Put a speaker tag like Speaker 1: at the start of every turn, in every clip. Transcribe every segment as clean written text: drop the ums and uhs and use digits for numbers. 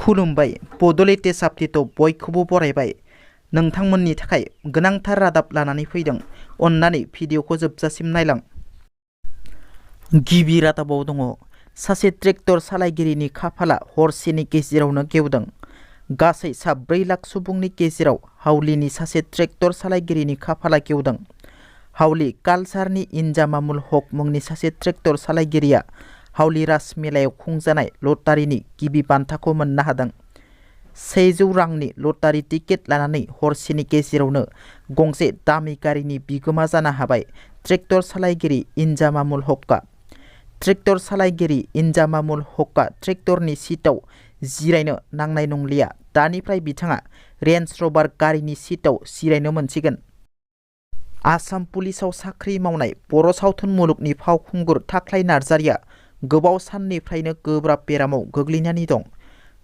Speaker 1: खुलुमबाय बड'लेण्ड टेस्ट आपडेटआव बयखौबो बरायबाय। नोंथांमोननि थाखाय गोनांथार रादाब लानानै फैदों। अन्नानै भिडिअखौ जोबजासिम नायलां। गिबि रादाबाव दङ सासे ट्रेक्टर सालायगिरिनि खाफाला हरसेनि गेजेरावनो गेवदों। गासै 4 लाख सुबुंनि गेजेराव हावलिनि सासे ट्रेक्टर सालायगिरिनि खाफाला गेवदों। हावलि कालसारनि इन्जामामुल हक मुंनि सासे ट्रेक्टर सालायगिरिया हावलि राज मेलायाव खुंजानाय लटारिनि गिबि बान्थाखौ मोननो हादों। 100 रांनि लटारि टिकेट लानानै हरसेनि गेजेरावनो गंसे दामि गारिनि बिगोमा जानो हाबाय ट्रेक्टर सालायगिरि इन्जामामुल हकआ। ट्रेक्टर सालायगिरि इन्जामामुल हकआ ट्रेक्टरनि सीटआव जिरायनो नांनाय नंलिया। दानिफ्राय बिथाङा रेन्ज रभार गारिनि सीटआव जिरायनो मोनसिगोन। आसाम पुलिसाव साख्रि मावनाय बर' सावथुन मुलुगनि फावखुंगुर थाख्लाय नार्जारिया गोबाव साननिफ्रायनो गोब्राब बेरामाव गोग्लैनानै दं।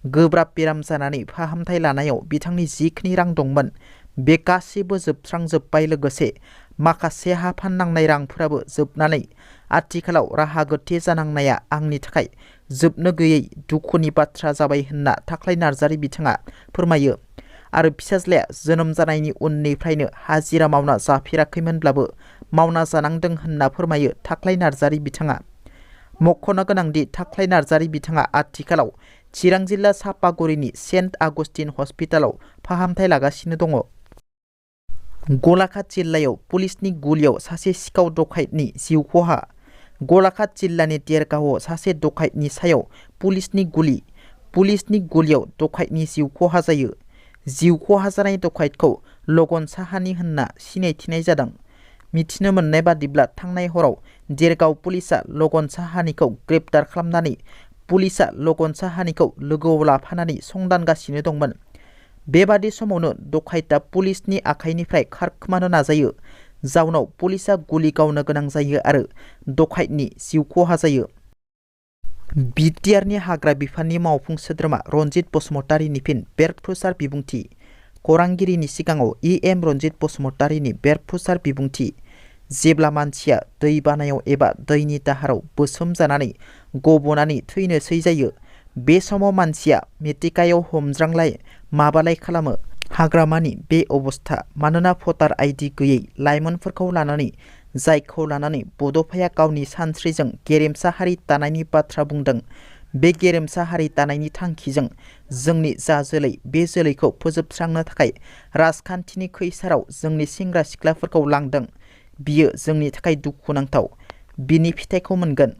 Speaker 1: गोब्राब बेराम जानानै फाहामथाय लानायाव बिथांनि जिखिनि रां दंमोन बे गासैबो जोबस्रांजोब्बाय। लोगोसे माखासे हा फाननांनाय रांफोराबो जोबनानै आथिखालाव राहा गोथे जानांनाया आंनि थाखाय जोबनो गैयै दुखुनि बाथ्रा जाबाय होनना थाख्लाय नार्जारि बिथाङा फोरमायो। आरो फिसाज्लाया जोनोम जानायनि उननिफ्रायनो हाजिरा मावना जाफेराखैमोनब्लाबो मावना जानांदों होनना फोरमायो थाख्लाय नार्जारि बिथाङा। मख'नो गोनांदि थाख्लाय नार्जारि बिथाङा आथिखालाव चिरां जिल्ला सापागुरिनि सेन्ट आगस्टिन हस्पिटालाव फाहामथाय लागासिनो दङ। गलाघाट जिल्लायाव पुलिसनि गुलियाव सासे सिखाव डकाइतनि जिउ खहा। गलाघाट जिल्लानि देरगावआव सासे डकाइतनि सायाव पुलिसनि गुलियाव डकाइतनि जिउ खहा जायो। जिउ खहा जानाय डकाइतखौ लगन साहानि होनना सिनायथिनाय जादों। मिथिनो मोननाय बादिब्ला थांनाय हराव देरगाव पुलिसा लगन साहानिखौ ग्रेप्तार खालामनानै पुलिसा लगन साहानिखौ लोगोआव लाफानानै संदानगासिनो दंमोन। बेबादि समावनो डकाइतआ पुलिसनि आखाइनिफ्राय खारखोमानो नाजायो। जाउनाव पुलिसा गुलि गावनो गोनां जायो आरो डकाइतनि जिउ खहा जायो। बिटिआरनि हाग्रा बिफाननि मावफुं सोद्रोमा रनजित बसुमतारीनि फिन बेरफ्रुसार बिबुंथि। खौरांगिरिनि सिगाङाव इएम रनजित बसुमतारीनि बेरफ्रुसार बिबुंथि। जेब्ला मानसिया दै बानायाव एबा दैनि दाहाराव बोसोम जानानै गबनानै थैनोसै जायो बे समाव मानसिया मेटिकायाव हमज्रांलाय माबालाय खालामो। हाग्रामानि बे अबस्था। मानोना भटार आइडि गैयै लाइमोनफोरखौ लानानै जायखौ लानानै बड'फाया गावनि सानस्रिजों गेरेमसा हारि दानायनि बाथ्रा बुंदों। बे गेरेमसा हारि दानायनि थांखिजों जोंनि जा जोलै बे जोलैखौ फोजोबस्रांनो थाखाय राजखान्थिनि खैसाराव जोंनि सेंग्रा सिख्लाफोरखौ लांदों। बियो जोंनि थाखाय दुखुनांथाव। बिनि फिथाइखौ मोनगोन।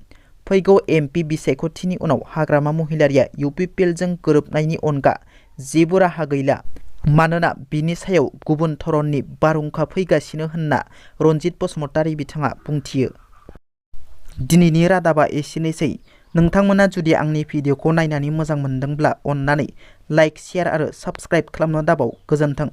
Speaker 1: फैगौ एमपि बिसायख'थिनि उनाव हाग्रामा महिलारिया इउपिपिएलजों गोरोबनायनि अनगा जेबो राहा गैला। मानोना बिनि सायाव गुबुन धरननि बारहुंखा फैगासिनो होनना रनजित बसुमतारी बिथाङा बुंथियो। दिनैनि रादाबा एसेनोसै। नोंथांमोना जुदि आंनि भिडिअखौ नायनानै मोजां मोनदोंब्ला अन्नानै लाइक, शेयार आरो साबस्क्राइब खालामनो दाबाव। गोजोन्थों।